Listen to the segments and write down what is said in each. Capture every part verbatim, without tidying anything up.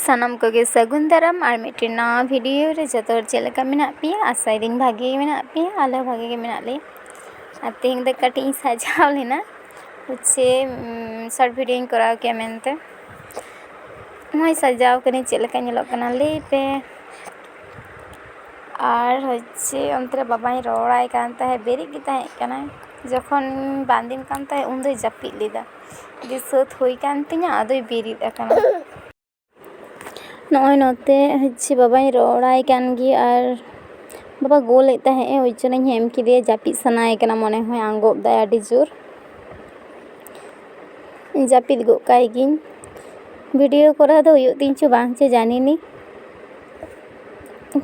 ᱥᱟᱱᱟᱢ ᱠᱚᱜᱮ ᱥᱟᱹᱜᱩᱱ ᱫᱟᱨᱟᱢ ᱟᱨ ᱢᱤᱫᱴᱮᱱ ᱱᱟᱣᱟ ᱵᱷᱤᱰᱤᱭᱳ ᱨᱮ᱾ ᱡᱚᱛᱚ ᱦᱚᱲ ᱪᱮᱫ ᱞᱮᱠᱟ ᱢᱮᱱᱟᱜ ᱯᱮᱭᱟ? ᱟᱥᱟᱭᱮᱫᱟᱹᱧ ᱵᱷᱟᱜᱮ ᱜᱮ ᱢᱮᱱᱟᱜ ᱯᱮᱭᱟ, ᱟᱞᱮ ᱦᱚᱸ ᱵᱷᱟᱜᱮ ᱜᱮ ᱢᱮᱱᱟᱜ ᱞᱮᱭᱟ᱾ ᱟᱨ ᱛᱮᱦᱮᱧ ᱫᱚ ᱠᱟᱹᱴᱤᱡ ᱤᱧ ᱥᱟᱡᱟᱣ ᱞᱮᱱᱟ, ᱦᱚᱪᱪᱷᱮ ᱥᱚᱨᱴ ᱵᱷᱤᱰᱤᱭᱳᱧ ᱠᱚᱨᱟᱣ ᱠᱮᱭᱟ ᱢᱮᱱᱛᱮ᱾ ᱱᱚᱜᱼᱚᱭ ᱥᱟᱡᱟᱣ ᱠᱟᱹᱱᱟᱹᱧ, ᱪᱮᱫ ᱞᱮᱠᱟ ᱧᱮᱞᱚᱜ ᱠᱟᱱᱟ ᱞᱟᱹᱭ ᱯᱮ᱾ ᱟᱨ ᱦᱚᱪᱪᱷᱮ ᱚᱱᱛᱮ ᱨᱮ ᱵᱟᱵᱟᱧ ᱨᱚᱲᱟᱭ ᱠᱟᱱ ᱛᱟᱦᱮᱸᱫ, ᱵᱮᱨᱮᱫ ᱜᱮ ᱛᱟᱦᱮᱸ ᱠᱟᱱᱟᱭ᱾ ᱡᱚᱠᱷᱚᱱ ᱵᱟᱸᱫᱮᱱ ᱠᱟᱱ ᱛᱟᱦᱮᱸᱫ ᱩᱱ ᱫᱚᱭ ᱡᱟᱹᱯᱤᱫ ᱞᱮᱫᱟ, ᱡᱮ ᱥᱟᱹᱛ ᱦᱩᱭ ᱠᱟᱱ ᱛᱤᱧᱟ ᱟᱫᱚᱭ ᱵᱮᱨᱮᱫ ᱟᱠᱟᱱᱟ᱾ ᱱᱚᱜᱼᱚᱭ ᱱᱚᱛᱮ ᱦᱚᱪᱪᱷᱮ ᱵᱟᱵᱟᱧ ᱨᱚᱲᱟᱭ ᱠᱟᱱ ᱜᱮ, ᱟᱨ ᱵᱟᱵᱟ ᱜᱳᱞᱮᱫ ᱛᱟᱦᱮᱸᱫ ᱮ, ᱳᱭ ᱡᱚᱱᱱᱚᱧ ᱦᱮᱢ ᱠᱮᱫᱮᱭᱟ, ᱡᱟᱹᱯᱤᱫ ᱥᱟᱱᱟᱭᱮ ᱠᱟᱱᱟ ᱢᱚᱱᱮ ᱦᱚᱭ, ᱟᱸᱜᱚᱵ ᱫᱟᱭ ᱟᱹᱰᱤ ᱡᱳᱨ᱾ ᱡᱟᱹᱯᱤᱫ ᱜᱚᱫ ᱠᱟᱭ ᱜᱤᱧ᱾ ᱵᱷᱤᱰᱤᱭᱳ ᱠᱚᱨᱟᱣ ᱫᱚ ᱦᱩᱭᱩᱜ ᱛᱤᱧ ᱪᱚ ᱵᱟᱝ ᱪᱚ ᱡᱟᱹᱱᱤᱱᱤ,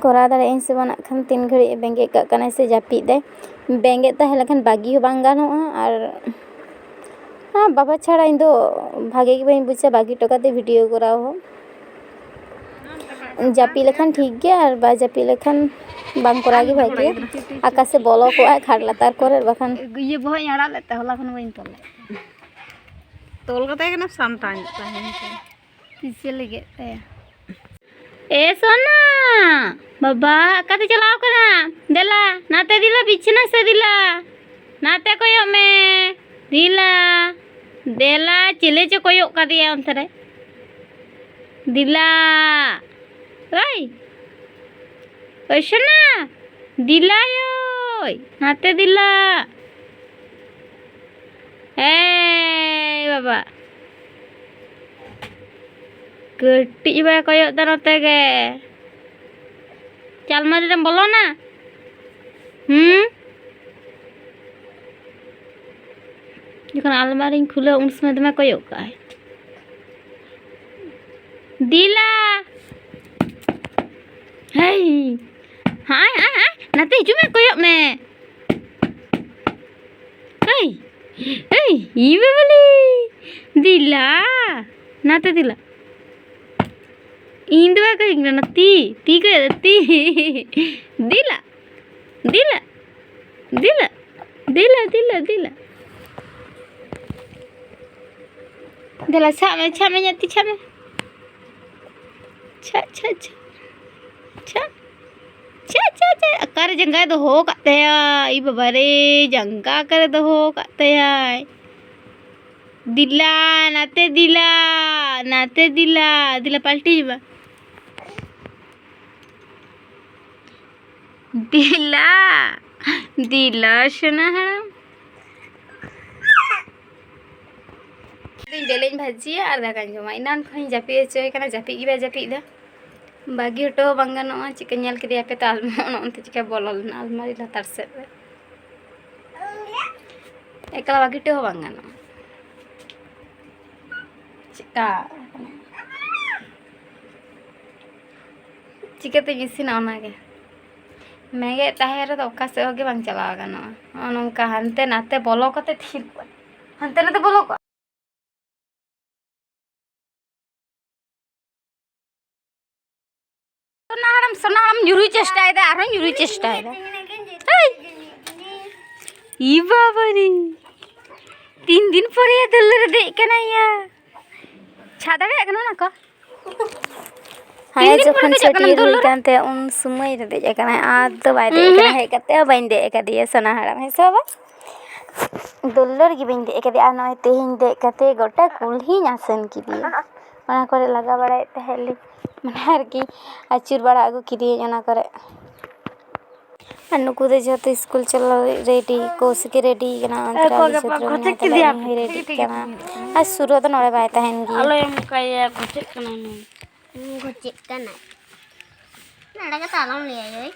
ᱠᱚᱨᱟᱣ ᱫᱟᱲᱮᱭᱟᱜ ᱟᱹᱧ ᱥᱮ ᱵᱟᱝ ᱱᱟᱜ ᱠᱷᱟᱱ, ᱛᱤᱱ ᱜᱷᱟᱹᱲᱤᱡ ᱵᱮᱸᱜᱮᱫ ᱠᱟᱜ ᱠᱟᱱᱟᱭ ᱥᱮ ᱡᱟᱹᱯᱤᱫ ᱫᱟᱭ᱾ ᱵᱮᱸᱜᱮᱫ ᱛᱟᱦᱮᱸ ᱞᱮᱱᱠᱷᱟᱱ ᱵᱟᱹᱜᱤ ᱦᱚᱸ ᱵᱟᱝ ᱜᱟᱱᱚᱜᱼᱟ, ᱟᱨ ᱟᱨ ᱵᱟᱵᱟ ᱪᱷᱟᱲᱟ ᱤᱧ ᱫᱚ ᱵᱷᱟᱜᱮ ᱜᱮ ᱵᱟᱹᱧ ᱵᱩᱡᱟ ᱵᱟᱹᱜᱤ ᱦᱚᱴᱚ ᱠᱟᱛᱮ ᱵᱷᱤᱰᱤᱭᱳ ᱠᱚᱨᱟᱣ ᱦᱚᱸ᱾ ᱡᱟᱹᱯᱤᱫ ᱞᱮᱠᱷᱟᱱ ᱴᱷᱤᱠ ᱜᱮᱭᱟ, ᱟᱨ ᱵᱟᱭ ᱡᱟᱹᱯᱤᱫ ᱞᱮᱠᱷᱟᱱ ᱵᱟᱝ ᱠᱚᱨᱟᱣ ᱜᱮ ᱵᱷᱟᱜᱮᱭᱟ᱾ ᱟᱠᱟ ᱥᱮᱫ ᱵᱚᱞᱚ ᱠᱚᱜᱼᱟᱭ ᱠᱷᱟᱴ ᱞᱟᱛᱟᱨ ᱠᱚᱨᱮ, ᱵᱟᱠᱷᱟᱱ ᱤᱭᱟᱹ ᱵᱚᱦᱚᱜ ᱤᱧ ᱟᱲᱟᱜ ᱞᱮᱫ ᱛᱮ ᱦᱚᱞᱟ ᱠᱷᱚᱱ ᱵᱟᱹᱧ ᱛᱚᱞ ᱞᱮᱫ᱾ ᱛᱚᱞ ᱠᱟᱛᱮ ᱜᱮ ᱥᱟᱢᱴᱟᱣ ᱧᱚᱜ ᱛᱟᱦᱮᱱ ᱠᱟᱱᱟ᱾ ᱛᱤᱥᱮ ᱞᱮᱜᱮᱫ ᱛᱟᱭᱟ? ᱮ ᱥᱳᱱᱟ, ᱵᱟᱵᱟ ᱚᱠᱟᱛᱮ ᱪᱟᱞᱟᱣ ᱠᱟᱱᱟ? ᱫᱮᱞᱟ ᱱᱟᱛᱮ, ᱫᱮᱞᱟ ᱵᱤᱪᱷᱱᱟᱹ ᱥᱮ ᱫᱮᱞᱟ, ᱱᱟᱛᱮ ᱠᱚᱭᱚᱜ ᱢᱮ᱾ ᱫᱮᱞᱟ, ᱫᱮᱞᱟ, ᱪᱤᱞᱤ ᱪᱚ ᱠᱚᱭᱚᱜ ᱠᱟᱫᱮᱭᱟ ᱚᱱᱛᱮ ᱨᱮ᱾ ᱫᱮᱞᱟ, ᱳᱭ, ᱳᱭ ᱥᱳᱱᱟ, ᱫᱮᱞᱟ ᱭᱳᱭ, ᱱᱟᱛᱮ ᱫᱮᱞᱟ᱾ ᱮᱭ ᱵᱟᱵᱟ, ᱠᱟᱹᱴᱤᱡ ᱵᱟᱭ ᱠᱚᱭᱚᱜ ᱫᱟ ᱱᱚᱛᱮ ᱜᱮ᱾ ᱪᱮ ᱟᱞᱢᱟᱨᱤ ᱨᱮᱢ ᱵᱚᱞᱚᱱᱟ? ᱦᱩᱸ? ᱡᱚᱠᱷᱚᱱ ᱟᱞᱢᱟᱨᱤᱧ ᱠᱷᱩᱞᱟᱹᱣ, ᱩᱱ ᱥᱚᱢᱚᱭ ᱫᱚᱢᱮ ᱠᱚᱭᱚᱜ ᱠᱟᱜᱼᱟᱭ᱾ ᱫᱮᱞᱟ! ᱦᱮᱭ! ᱦᱟᱭ, ᱦᱟᱭ, ᱦᱟᱭ! ᱱᱟᱛᱮ ᱦᱤᱡᱩᱜ ᱢᱮ, ᱠᱚᱭᱚᱜ ᱢᱮ᱾ ᱦᱮᱭ! ᱦᱮᱭ! ᱤ ᱵᱟᱵᱟᱞᱤ! ᱫᱮᱞᱟ! ᱱᱟᱛᱮ ᱫᱮᱞᱟ᱾ ᱤᱧ ᱫᱚ ᱵᱟᱭ ᱠᱚᱭᱚᱜ ᱠᱟᱱᱟ, ᱛᱤ, ᱛᱤ ᱠᱚᱭᱚᱜ ᱫᱟ, ᱛᱤ᱾ ᱫᱮᱞᱟ! ᱫᱮᱞᱟ, ᱫᱮᱞᱟ, ᱫᱮᱞᱟ, ᱫᱮᱞᱟ, ᱫᱮᱞᱟ᱾ ᱫᱮᱞᱟ, ᱥᱟᱵ ᱢᱮ, ᱥᱟᱵ ᱢᱮ, ᱤᱧᱟᱹᱜ ᱛᱤ ᱥᱟᱵ ᱢᱮ᱾ ᱪᱷᱟ, ᱪᱷᱟ, ᱪᱷᱟ᱾ ᱪᱷᱟ᱾ ᱪᱷᱟ, ᱪᱷᱟ, ᱪᱷᱟ᱾ ᱚᱠᱟᱨᱮ ᱡᱟᱸᱜᱟᱭ ᱫᱚᱦᱚ ᱟᱠᱟᱫ ᱛᱟᱭᱟ? ᱤ ᱵᱟᱵᱟ ᱨᱮ, ᱡᱟᱸᱜᱟ ᱚᱠᱟᱨᱮ ᱫᱚᱦᱚ ᱟᱠᱟᱫ ᱛᱟᱭᱟᱭ? ᱫᱤᱞᱟ, ᱱᱟᱛᱮ ᱫᱤᱞᱟ, ᱱᱟᱛᱮ ᱫᱤᱞᱟ, ᱫᱤᱞᱟ ᱯᱟᱞᱴᱤ ᱡᱚᱵᱟ᱾ ᱫᱤᱞᱟ, ᱫᱤᱞᱟ ᱥᱳᱱᱟ ᱦᱟᱲᱟᱢ᱾ ᱤᱧ ᱵᱮᱞᱮᱧ ᱵᱷᱟᱹᱡᱤᱭᱟ ᱟᱨ ᱫᱟᱠᱟᱧ ᱡᱚᱢᱟ᱾ ᱮᱱᱟᱱ ᱠᱷᱚᱱᱤᱧ ᱡᱟᱹᱯᱤᱫ ᱦᱚᱪᱚᱭᱮ ᱠᱟᱱᱟ, ᱡᱟᱹᱯᱤᱫ ᱜᱮ ᱵᱟᱭ ᱡᱟᱹᱯᱤᱫ ᱮᱫᱟ᱾ ᱵᱟᱹᱜᱤ ᱦᱚᱴᱚ ᱦᱚᱸ ᱵᱟᱝ ᱜᱟᱱᱚᱜᱼᱟ᱾ ᱪᱮᱫᱠᱟ ᱧᱮᱞ ᱠᱮᱫᱮᱭᱟ ᱯᱮ ᱛᱚ, ᱟᱞᱢᱟ ᱚᱱᱮ ᱚᱱᱛᱮ ᱪᱮᱫᱠᱟ ᱵᱚᱞᱚ ᱞᱮᱱᱟ ᱟᱞᱢᱟᱨᱤ ᱞᱟᱛᱟᱨ ᱥᱮᱫ ᱨᱮ᱾ ᱮᱠᱞᱟ ᱵᱟᱹᱜᱤ ᱦᱚᱴᱚ ᱦᱚᱸ ᱵᱟᱝ ᱜᱟᱱᱚᱜᱼᱟ᱾ ᱪᱮᱫᱠᱟ ᱪᱤᱠᱟᱹᱛᱤᱧ ᱤᱥᱤᱱᱟ ᱚᱱᱟᱜᱮ᱾ ᱢᱮᱸᱜᱮᱫ ᱛᱟᱦᱮᱸ ᱨᱮᱫᱚ ᱚᱠᱟ ᱥᱮᱫ ᱦᱚᱸ ᱜᱮ ᱵᱟᱝ ᱪᱟᱞᱟᱣ ᱜᱟᱱᱚᱜᱼᱟ᱾ ᱱᱚᱜᱼᱚ ᱱᱚᱝᱠᱟ ᱦᱟᱱᱛᱮ ᱱᱟᱛᱮ ᱵᱚᱞᱚ ᱠᱟᱛᱮ ᱛᱷᱤᱨ ᱠᱚᱜᱼᱟ, ᱦᱟᱱᱛᱮ ᱱᱟᱛᱮ ᱵᱚᱞᱚ ᱠᱚᱜᱼᱟ᱾ ᱥᱳᱱᱟ ᱦᱟᱲᱟᱢ, ᱥᱳᱱᱟ ᱦᱟᱲᱟᱢ ᱧᱩᱨᱩᱭ ᱪᱮᱥᱴᱟᱭᱮᱫᱟ, ᱟᱨᱦᱚᱸ ᱧᱩᱨᱩᱭ ᱪᱮᱥᱴᱟᱭᱮᱫᱟ᱾ ᱦᱮᱭ! ᱤ ᱵᱟᱵᱟ ᱨᱮ! ᱛᱤᱱ ᱫᱤᱱ ᱯᱚᱨᱮ ᱫᱩᱞᱟᱹᱲ ᱫᱮᱡ ᱠᱟᱱᱟᱭ ᱭᱟ᱾ ᱪᱷᱟ ᱫᱟᱲᱮᱭᱟᱜ ᱠᱟᱱᱟ ᱚᱱᱟ ᱠᱚ? ᱦᱮᱸ, ᱛᱤᱱ ᱫᱤᱱ ᱯᱚᱨᱮ ᱡᱚᱠᱷᱚᱱ ᱫᱮᱡᱚᱜ ᱠᱟᱱᱟᱢ ᱪᱷᱟᱹᱴᱭᱟᱹᱨ ᱦᱩᱭ ᱫᱩᱞᱟᱹᱲ? ᱠᱟᱱ ᱛᱟᱭᱟ, ᱩᱱ ᱥᱚᱢᱚᱭ ᱨᱮ ᱫᱮᱡ ᱟᱠᱟᱱᱟᱭ᱾ ᱟᱨ ᱫᱚ ᱵᱟᱭ ᱫᱮᱡ ᱟᱠᱟᱱᱟ᱾ ᱩᱸᱦᱩᱸ᱾ ᱦᱮᱡ ᱠᱟᱛᱮ ᱦᱚᱸ ᱵᱟᱹᱧ ᱫᱮᱡ ᱟᱠᱟᱫᱮᱭᱟ ᱥᱳᱱᱟ ᱦᱟᱲᱟᱢ, ᱦᱮᱸ ᱥᱮ ᱵᱟᱵᱟ? ᱫᱩᱞᱟᱹᱲ ᱜᱮ ᱵᱟᱹᱧ ᱫᱮᱡ ᱟᱠᱟᱫᱮᱭᱟ᱾ ᱟᱨ ᱱᱚᱜᱼᱚᱭ ᱛᱮᱦᱮᱧ ᱫᱮᱡ ᱠᱟᱛᱮ ᱜᱚᱴᱟ ᱠᱩᱞᱦᱤᱧ ᱟᱥᱮᱱ ᱠᱮᱫᱮᱭᱟ᱾ ᱚᱱᱟ ᱠᱚᱨᱮ ᱞᱟᱜᱟ ᱵᱟᱲᱟᱭᱮᱫ ᱛᱟᱦᱮᱸᱫ ᱞᱤᱧ, ᱢᱟᱱᱮ ᱟᱨᱠᱤ ᱟᱹᱪᱩᱨ ᱵᱟᱲᱟ ᱟᱹᱜᱩ ᱠᱮᱫᱮᱭᱟᱹᱧ ᱚᱱᱟ ᱠᱚᱨᱮ᱾ ᱟᱨ ᱱᱩᱠᱩ ᱫᱚ ᱡᱷᱚᱛᱚ ᱥᱠᱩᱞ ᱪᱟᱞᱟᱜ ᱞᱟᱹᱜᱤᱫ ᱨᱮᱰᱤ, ᱠᱳᱥᱤ ᱜᱮ ᱨᱮᱰᱤ ᱠᱟᱱᱟ, ᱚᱱᱛᱮ ᱨᱮ ᱟᱞᱮ ᱪᱷᱟᱹᱛᱩ ᱢᱮᱱᱟᱭᱟ, ᱛᱟᱦᱞᱮ ᱤᱧ ᱦᱚᱸᱧ ᱨᱮᱰᱤᱜ ᱠᱟᱱᱟ᱾ ᱟᱨ ᱥᱩᱨᱚ ᱫᱚ ᱱᱚᱰᱮ ᱵᱟᱭ ᱛᱟᱦᱮᱱ ᱜᱮᱭᱟ᱾ ᱟᱞᱚᱭ ᱚᱱᱠᱟᱭᱟ, ᱜᱚᱡᱮᱜ ᱠᱟᱱᱟᱭ ᱱᱩᱭ᱾ ᱜᱚᱡᱮᱜ ᱠᱟᱱᱟᱭ᱾ ᱱᱚᱰᱮ ᱠᱟᱛᱮ ᱟᱞᱚᱢ ᱞᱟᱹᱭᱟ, ᱳᱭ᱾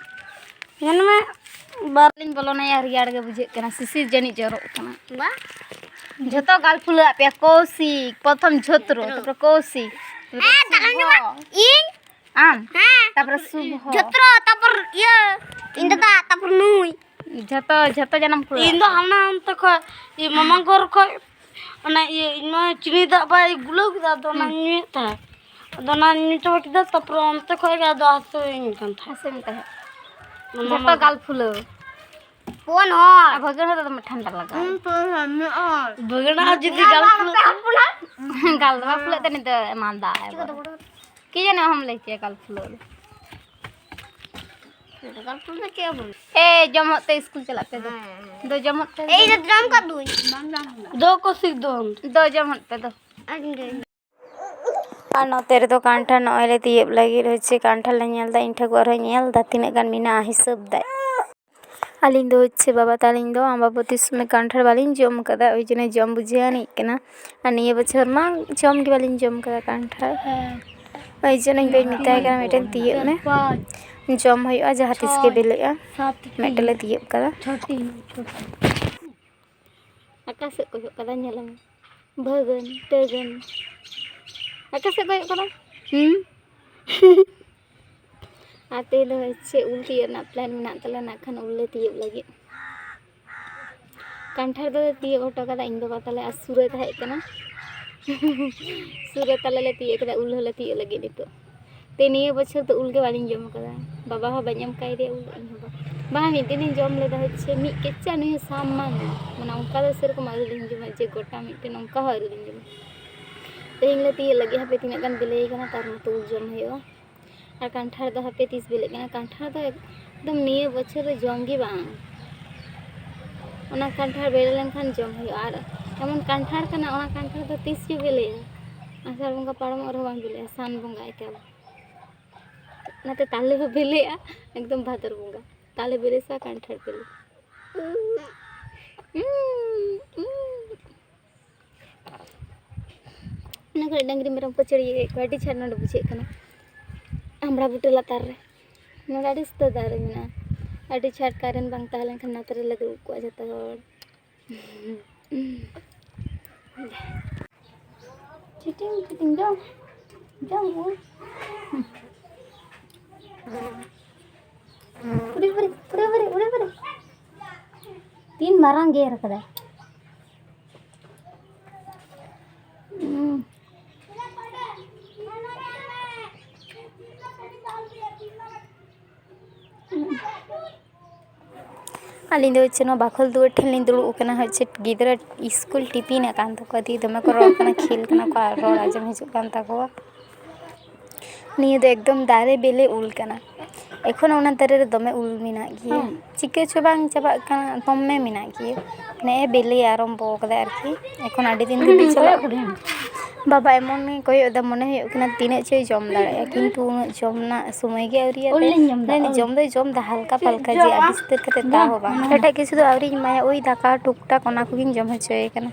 ᱧᱮᱞ ᱢᱮ, ᱵᱟᱨᱞᱤᱧ ᱵᱚᱞᱚᱱᱟᱭᱟ, ᱨᱮᱭᱟᱲ ᱜᱮ ᱵᱩᱡᱷᱟᱹᱜ ᱠᱟᱱᱟ, ᱥᱤᱥᱤᱨ ᱡᱟᱹᱱᱤᱡ ᱡᱚᱨᱚᱜ ᱠᱟᱱᱟ᱾ ᱵᱟ᱾ ᱡᱷᱚᱛᱚ ᱜᱟᱞ ᱯᱷᱩᱞᱟᱹᱣᱟᱜ ᱯᱮᱭᱟ, ᱠᱳᱥᱤ, ᱯᱨᱚᱛᱷᱚᱢ ᱡᱷᱚᱛᱨᱚ, ᱡᱷᱚᱛᱨᱚ᱾ ᱛᱟᱨᱯᱚᱨᱮ ᱠᱳᱥᱤ, ᱦᱮᱸ, ᱛᱟᱲᱟᱢ ᱫᱚ ᱵᱟᱝ᱾ ᱤᱧ ᱟᱢ? ᱦᱮᱸ᱾ ᱛᱟᱯᱚᱨᱮ ᱥᱩᱵᱷᱚ᱾ ᱡᱷᱚᱛᱨᱚ, ᱛᱟᱯᱚᱨ ᱤᱭᱟᱹ, ᱤᱧ ᱫᱟᱫᱟ, ᱛᱟᱯᱚᱨ ᱱᱩᱭ᱾ ᱡᱷᱚᱛᱚ, ᱡᱷᱚᱛᱚ ᱡᱟᱱᱟᱢ ᱠᱩᱲᱟᱹ᱾ ᱤᱧ ᱫᱚ ᱦᱟᱱᱟ ᱚᱱᱛᱮ ᱠᱷᱚᱡ, ᱤᱭᱟᱹ, ᱢᱟᱢᱟ ᱜᱷᱚᱨ ᱠᱷᱚᱡ, ᱚᱱᱟ ᱤᱭᱟᱹ, ᱤᱧ ᱢᱟ ᱪᱤᱱᱤ ᱫᱟᱜ ᱵᱟᱭ ᱜᱩᱞᱟᱹᱣ ᱠᱮᱫᱟ, ᱟᱫᱚ ᱚᱱᱟᱧ ᱦᱩᱸ᱾ ᱧᱩᱭᱮᱫ ᱛᱟᱦᱮᱸᱫ᱾ ᱟᱫᱚ ᱚᱱᱟᱧ ᱧᱩ ᱪᱟᱵᱟ ᱠᱮᱫᱟ, ᱛᱟᱯᱚᱨᱮ ᱚᱱᱛᱮ ᱠᱷᱚᱡ ᱜᱮ ᱟᱫᱚ ᱦᱟᱹᱥᱩᱧ ᱠᱟᱱ ᱛᱟᱦᱮᱸᱫ᱾ ᱦᱟᱹᱥᱩᱧ ᱛᱟᱦᱮᱸᱫ᱾ ᱚᱱᱟ ᱡᱷᱚᱛᱚ ᱢᱟᱢᱟ ᱜᱟᱞ ᱯᱷᱩᱞᱟᱹᱣ᱾ ᱯᱩᱱ ᱦᱚᱲ᱾ ᱟᱨ ᱵᱷᱟᱹᱜᱟᱹᱲ ᱦᱚᱸ ᱫᱚᱢᱮ ᱴᱷᱟᱱᱰᱟ ᱞᱟᱜᱟᱜᱼᱟ᱾ ᱦᱩᱸ, ᱯᱩᱱ ᱦᱚᱲ, ᱢᱤᱫ ᱦᱚᱲ᱾ ᱵᱷᱟᱹᱜᱟᱹᱲ ᱦᱚᱸ ᱡᱩᱫᱤ ᱜᱟᱞ ᱯᱷᱩᱞᱟᱹᱜ ᱛᱟᱢ᱾ ᱜᱟᱞ ᱫᱚ ᱵᱟᱭ ᱯᱷᱩᱞᱟᱹᱜ ᱛᱮ ᱱᱤᱛᱚᱜ ᱮᱢᱟᱱ ᱫᱟᱜ ᱮ ᱵᱚᱞᱮ᱾ ᱠᱤ ᱡᱟᱹᱱᱤ ᱚᱦᱚᱢ ᱞᱟᱹᱭ ᱠᱮᱭᱟ ᱠᱟᱞ ᱯᱷᱩᱞᱟᱹᱣ ᱫᱚ᱾ ᱠᱟᱞ ᱯᱷᱩᱞᱟᱹᱣ ᱫᱚ ᱪᱮᱫ ᱦᱚᱸ ᱵᱟᱹᱱᱩᱜ᱾ ᱮ, ᱡᱚᱢᱚᱜ ᱛᱮ ᱥᱠᱩᱞ ᱪᱟᱞᱟᱜ ᱯᱮ ᱫᱚ᱾ ᱦᱮᱸ, ᱦᱮᱸ᱾ ᱫᱚ ᱡᱚᱢᱚᱜ ᱯᱮ ᱫᱚ᱾ ᱮᱭ ᱫᱚ ᱡᱚᱢ ᱠᱟᱫ ᱫᱩᱧ᱾ ᱫᱚ ᱠᱚᱥᱤᱠ ᱫᱚ᱾ ᱫᱚ ᱡᱚᱢᱚᱜ ᱯᱮ ᱫᱚ᱾ ᱟᱨ ᱱᱚᱛᱮ ᱨᱮᱫᱚ ᱠᱟᱱᱴᱷᱟᱲ ᱱᱚᱜᱼᱚᱭ ᱞᱮ ᱛᱤᱭᱳᱜ ᱞᱟᱹᱜᱤᱫ᱾ ᱦᱚᱪᱪᱷᱮ ᱠᱟᱱᱴᱷᱟᱲ ᱞᱮ ᱧᱮᱞ ᱮᱫᱟ, ᱤᱧ ᱴᱷᱮᱱ ᱟᱨᱦᱚᱸ ᱧᱮᱞ ᱮᱫᱟ ᱛᱤᱱᱟᱹᱜ ᱜᱟᱱ ᱢᱮᱱᱟᱜᱼᱟ, ᱦᱤᱥᱟᱹᱵ ᱫᱟᱭ᱾ ᱟᱹᱞᱤᱧ ᱫᱚ ᱦᱚᱪᱪᱷᱮ ᱵᱟᱵᱟ ᱛᱟᱹᱞᱤᱧ ᱫᱚ ᱟᱢᱵᱟᱵᱚᱛᱤ ᱥᱚᱢᱚᱭ ᱠᱟᱱᱴᱷᱟᱲ ᱵᱟᱹᱞᱤᱧ ᱡᱚᱢ ᱠᱟᱫᱟ, ᱳᱭ ᱡᱚᱱᱱᱚ ᱡᱚᱢ ᱵᱩᱡᱷᱟᱹᱣ ᱟᱹᱱᱤᱡ ᱠᱟᱱᱟ᱾ ᱟᱨ ᱱᱤᱭᱟᱹ ᱵᱚᱪᱷᱚᱨ ᱢᱟ ᱡᱚᱢ ᱜᱮ ᱵᱟᱹᱞᱤᱧ ᱡᱚᱢ ᱠᱟᱫᱟ ᱠᱟᱱᱴᱷᱟᱲ᱾ ᱦᱮᱸ᱾ ᱳᱭ ᱡᱚᱱᱱᱚ ᱤᱧ ᱵᱟᱹᱧ ᱢᱮᱛᱟᱭ ᱠᱟᱱᱟ, "ᱢᱤᱫᱴᱮᱱ ᱛᱤᱭᱳᱜ ᱢᱮ, ᱡᱚᱢ ᱦᱩᱭᱩᱜᱼᱟ ᱡᱟᱦᱟᱸ ᱛᱤᱥ ᱜᱮ ᱵᱤᱞᱤᱜᱼᱟ᱾" ᱢᱤᱫᱴᱮᱱ ᱞᱮ ᱛᱤᱭᱳᱜ ᱠᱟᱫᱟ᱾ ᱟᱠᱟ ᱥᱮᱫ ᱠᱚᱭᱚᱜ ᱠᱟᱫᱟ ᱧᱮᱞ ᱢᱮ᱾ ᱵᱷᱟᱹᱜᱟᱹᱱ, ᱴᱟᱹᱜᱟᱹᱱ᱾ ᱟᱠᱟ ᱥᱮᱫ ᱠᱚᱭᱚᱜ ᱠᱟᱫᱟ? ᱦᱩᱸ? ᱟᱨ ᱛᱮᱦᱮᱧ ᱫᱚ ᱪᱮᱫ ᱩᱞ ᱛᱤᱭᱳᱜ ᱨᱮᱱᱟᱜ plan ᱢᱮᱱᱟᱜ ᱛᱟᱞᱮᱭᱟ, ᱱᱟᱜ ᱠᱷᱟᱱ ᱩᱞ ᱞᱮ ᱛᱤᱭᱳᱜ ᱞᱟᱹᱜᱤᱫ᱾ ᱠᱟᱱᱴᱷᱟᱲ ᱫᱚ ᱛᱤᱭᱳᱜ ᱦᱚᱴᱚ ᱠᱟᱫᱟ ᱤᱧ ᱵᱟᱵᱟ ᱛᱟᱞᱮ ᱟᱨ ᱥᱩᱨᱟᱹ ᱛᱟᱦᱮᱸ ᱠᱟᱱᱟ᱾ ᱥᱩᱨᱟᱹ ᱛᱟᱞᱮ ᱞᱮ ᱛᱤᱭᱳᱜ ᱠᱮᱫᱟ, ᱩᱞ ᱦᱚᱸᱞᱮ ᱛᱤᱭᱳᱜ ᱞᱟᱹᱜᱤᱫ ᱱᱤᱛᱚᱜ᱾ ᱛᱮ ᱱᱤᱭᱟᱹ ᱵᱚᱪᱷᱚᱨ ᱫᱚ ᱩᱞ ᱜᱮ ᱵᱟᱹᱞᱤᱧ ᱡᱚᱢ ᱠᱟᱫᱟ᱾ ᱵᱟᱵᱟ ᱦᱚᱸ ᱵᱟᱹᱧ ᱮᱢ ᱠᱟᱭ ᱫᱮᱭᱟ ᱩᱞ, ᱤᱧ ᱦᱚᱸ ᱵᱟᱝ᱾ ᱵᱟᱝ, ᱢᱤᱫ ᱫᱤᱱᱤᱧ ᱡᱚᱢ ᱞᱮᱫᱟ, ᱦᱚᱪᱪᱷᱮ ᱢᱤᱫ ᱠᱮᱪᱟ ᱱᱩᱭ ᱦᱚᱸ ᱥᱟᱢ ᱢᱟᱱ ᱮᱱᱟ᱾ ᱢᱟᱱᱮ ᱚᱱᱠᱟ ᱫᱚ ᱥᱮᱨᱚᱠᱚᱢ ᱟᱹᱣᱨᱤ ᱞᱤᱧ ᱡᱚᱢᱟ ᱡᱮ ᱜᱚᱴᱟ ᱢᱤᱫᱴᱮᱱ, ᱚᱱᱠᱟ ᱦᱚᱸ ᱟᱹᱣᱨᱤ ᱞᱤᱧ ᱡᱚᱢᱟ᱾ ᱛᱮᱦᱮᱧ ᱞᱮ ᱛᱤᱭᱳᱜ ᱞᱟᱹᱜᱤᱫ, ᱦᱟᱯᱮ ᱛᱤᱱᱟᱹᱜ ᱜᱟᱱ ᱵᱤᱞᱤ ᱠᱟᱱᱟ, ᱛᱟᱨ ᱢᱚᱛᱚ ᱩᱞ ᱡᱚᱢ ᱦᱩᱭᱩᱜᱼᱟ᱾ ᱟᱨ ᱠᱟᱱᱴᱷᱟᱲ ᱫᱚ ᱦᱟᱯᱮ ᱛᱤᱥ ᱵᱤᱞᱤᱜ ᱠᱟᱱᱟ᱾ ᱠᱟᱱᱴᱷᱟᱲ ᱫᱚ ᱮᱠᱫᱚᱢ ᱱᱤᱭᱟᱹ ᱵᱚᱪᱷᱚᱨ ᱫᱚ ᱡᱚᱢ ᱜᱮ ᱵᱟᱝ᱾ ᱚᱱᱟ ᱠᱟᱱᱴᱷᱟᱲ ᱵᱤᱞᱤ ᱞᱮᱱᱠᱷᱟᱱ ᱡᱚᱢ ᱦᱩᱭᱩᱜᱼᱟ᱾ ᱟᱨ ᱮᱢᱚᱱ ᱠᱟᱱᱴᱷᱟᱲ ᱠᱟᱱᱟ, ᱚᱱᱟ ᱠᱟᱱᱴᱷᱟᱲ ᱫᱚ ᱛᱤᱥ ᱪᱚ ᱵᱤᱞᱤᱜᱼᱟ᱾ ᱟᱥᱟᱲ ᱵᱚᱸᱜᱟ ᱯᱟᱨᱚᱢᱚᱜ ᱨᱮᱦᱚᱸ ᱵᱟᱝ ᱵᱤᱞᱤᱜᱼᱟ, ᱥᱟᱱ ᱵᱚᱸᱜᱟ ᱮᱠᱟᱞ᱾ ᱚᱱᱟᱛᱮ ᱛᱟᱞᱮ ᱦᱚᱸ ᱵᱤᱞᱤᱜᱼᱟ ᱮᱠᱫᱚᱢ ᱵᱷᱟᱫᱚᱨ ᱵᱚᱸᱜᱟ᱾ ᱛᱟᱞᱮ ᱵᱤᱞᱤ ᱥᱟᱶ ᱠᱟᱱᱴᱷᱟᱲ ᱵᱤᱞᱤ᱾ ᱩᱸ, ᱩᱸ᱾ ᱚᱱᱟ ᱠᱚᱨᱮ ᱰᱟᱹᱝᱨᱤ ᱢᱮᱨᱚᱢ ᱠᱚ ᱪᱟᱹᱲᱭᱟᱹᱣᱮᱫ ᱠᱚᱣᱟ, ᱟᱹᱰᱤ ᱪᱷᱟᱴ ᱱᱚᱰᱮ ᱵᱩᱡᱷᱟᱹᱜ ᱠᱟᱱᱟ᱾ ᱟᱢᱲᱟ ᱵᱩᱴᱟᱹ ᱞᱟᱛᱟᱨ ᱨᱮ ᱱᱚᱰᱮ ᱟᱹᱰᱤ ᱩᱥᱛᱟᱹᱨ ᱫᱟᱨᱮ ᱢᱮᱱᱟᱜᱼᱟ, ᱟᱹᱰᱤ ᱪᱷᱟᱴ᱾ ᱠᱟᱨᱮᱱᱴ ᱵᱟᱝ ᱛᱟᱦᱮᱸ ᱞᱮᱱᱠᱷᱟᱱ ᱱᱚᱛᱮ ᱨᱮᱞᱮ ᱫᱩᱲᱩᱵ ᱠᱚᱜᱼᱟ ᱡᱚᱛᱚ ᱦᱚᱲ᱾ ᱪᱤᱴᱤᱝ ᱪᱤᱴᱤᱝ ᱡᱚᱢ ᱡᱚᱢ ᱩᱞ᱾ ᱩᱨᱤ ᱩᱨᱤ, ᱩᱨᱤ ᱩᱨᱤ, ᱩᱨᱤ ᱩᱨᱤ᱾ ᱛᱤᱱ ᱢᱟᱨᱟᱝ ᱜᱮᱨ ᱠᱟᱫᱟᱭ᱾ ᱩᱸ᱾ ᱟᱹᱞᱤᱧ ᱫᱚ ᱦᱚᱪᱪᱷᱮ ᱱᱚᱣᱟ ᱵᱟᱠᱷᱳᱞ ᱫᱩᱣᱟᱹᱨ ᱴᱷᱮᱱ ᱞᱤᱧ ᱫᱩᱲᱩᱵ ᱟᱠᱟᱱᱟ᱾ ᱦᱚᱪᱪᱷᱮ ᱜᱤᱫᱽᱨᱟᱹ ᱥᱠᱩᱞ ᱴᱤᱯᱤᱱ ᱟᱠᱟᱱ ᱛᱟᱠᱚᱣᱟ, ᱫᱤᱭᱮ ᱫᱚᱢᱮ ᱠᱚ ᱨᱚᱲ ᱠᱟᱱᱟ, ᱠᱷᱮᱞ ᱠᱟᱱᱟ ᱠᱚ ᱟᱨ ᱨᱚᱲ ᱟᱸᱡᱚᱢ ᱦᱤᱡᱩᱜ ᱠᱟᱱ ᱛᱟᱠᱚᱣᱟ᱾ ᱱᱤᱭᱟᱹ ᱫᱚ ᱮᱠᱫᱚᱢ ᱫᱟᱨᱮ ᱵᱮᱞᱮ ᱩᱞ ᱠᱟᱱᱟ᱾ ᱮᱠᱷᱚᱱ ᱚᱱᱟ ᱫᱟᱨᱮ ᱨᱮ ᱫᱚᱢᱮ ᱩᱞ ᱢᱮᱱᱟᱜ ᱜᱮᱭᱟ᱾ ᱦᱩᱸ᱾ ᱪᱤᱠᱟᱹ ᱪᱚ ᱵᱟᱝ ᱪᱟᱵᱟᱜ ᱠᱟᱱᱟ, ᱫᱚᱢᱮ ᱢᱮᱱᱟᱜ ᱜᱮᱭᱟ᱾ ᱱᱮᱜᱼᱮ ᱵᱮᱞᱮ ᱟᱨᱟᱢᱵᱚ ᱠᱟᱫᱟᱭ ᱟᱨᱠᱤ᱾ ᱮᱠᱷᱚᱱ ᱟᱹᱰᱤ ᱫᱤᱱ ᱫᱷᱟᱹᱵᱤᱡ ᱪᱟᱞᱟᱜ᱾ ᱵᱟᱵᱟ ᱮᱢᱚᱱ ᱜᱮ ᱠᱚᱭᱚᱜ ᱮᱫᱟ, ᱢᱚᱱᱮ ᱦᱩᱭᱩᱜ ᱠᱟᱱᱟ ᱛᱤᱱᱟᱹᱜ ᱪᱚᱭ ᱡᱚᱢ ᱫᱟᱲᱮᱭᱟᱜᱼᱟ, ᱠᱤᱱᱛᱩ ᱩᱱᱟᱹᱜ ᱡᱚᱢ ᱨᱮᱱᱟᱜ ᱥᱚᱢᱚᱭ ᱜᱮ ᱟᱹᱣᱨᱤᱭᱟᱛᱟᱭᱟ᱾ ᱩᱞᱤᱧ ᱡᱚᱢ ᱮᱫᱟ, ᱢᱟᱱᱮ ᱩᱞ᱾ ᱡᱚᱢ ᱫᱚᱭ ᱡᱚᱢ ᱮᱫᱟ ᱦᱟᱞᱠᱟ ᱯᱟᱞᱠᱟ, ᱡᱮ ᱟᱹᱰᱤ ᱩᱥᱛᱟᱹᱨ ᱠᱟᱛᱮ ᱛᱟᱣ ᱦᱚᱸ ᱵᱟᱝ᱾ ᱮᱴᱟᱜ ᱠᱤᱪᱷᱩ ᱫᱚ ᱟᱹᱣᱨᱤᱧ ᱮᱢᱟᱭᱟ, ᱳᱭ ᱫᱟᱠᱟ ᱴᱩᱠ ᱴᱟᱠ ᱚᱱᱟ ᱠᱚᱜᱮᱧ ᱡᱚᱢ ᱦᱚᱪᱚᱭᱮ ᱠᱟᱱᱟ᱾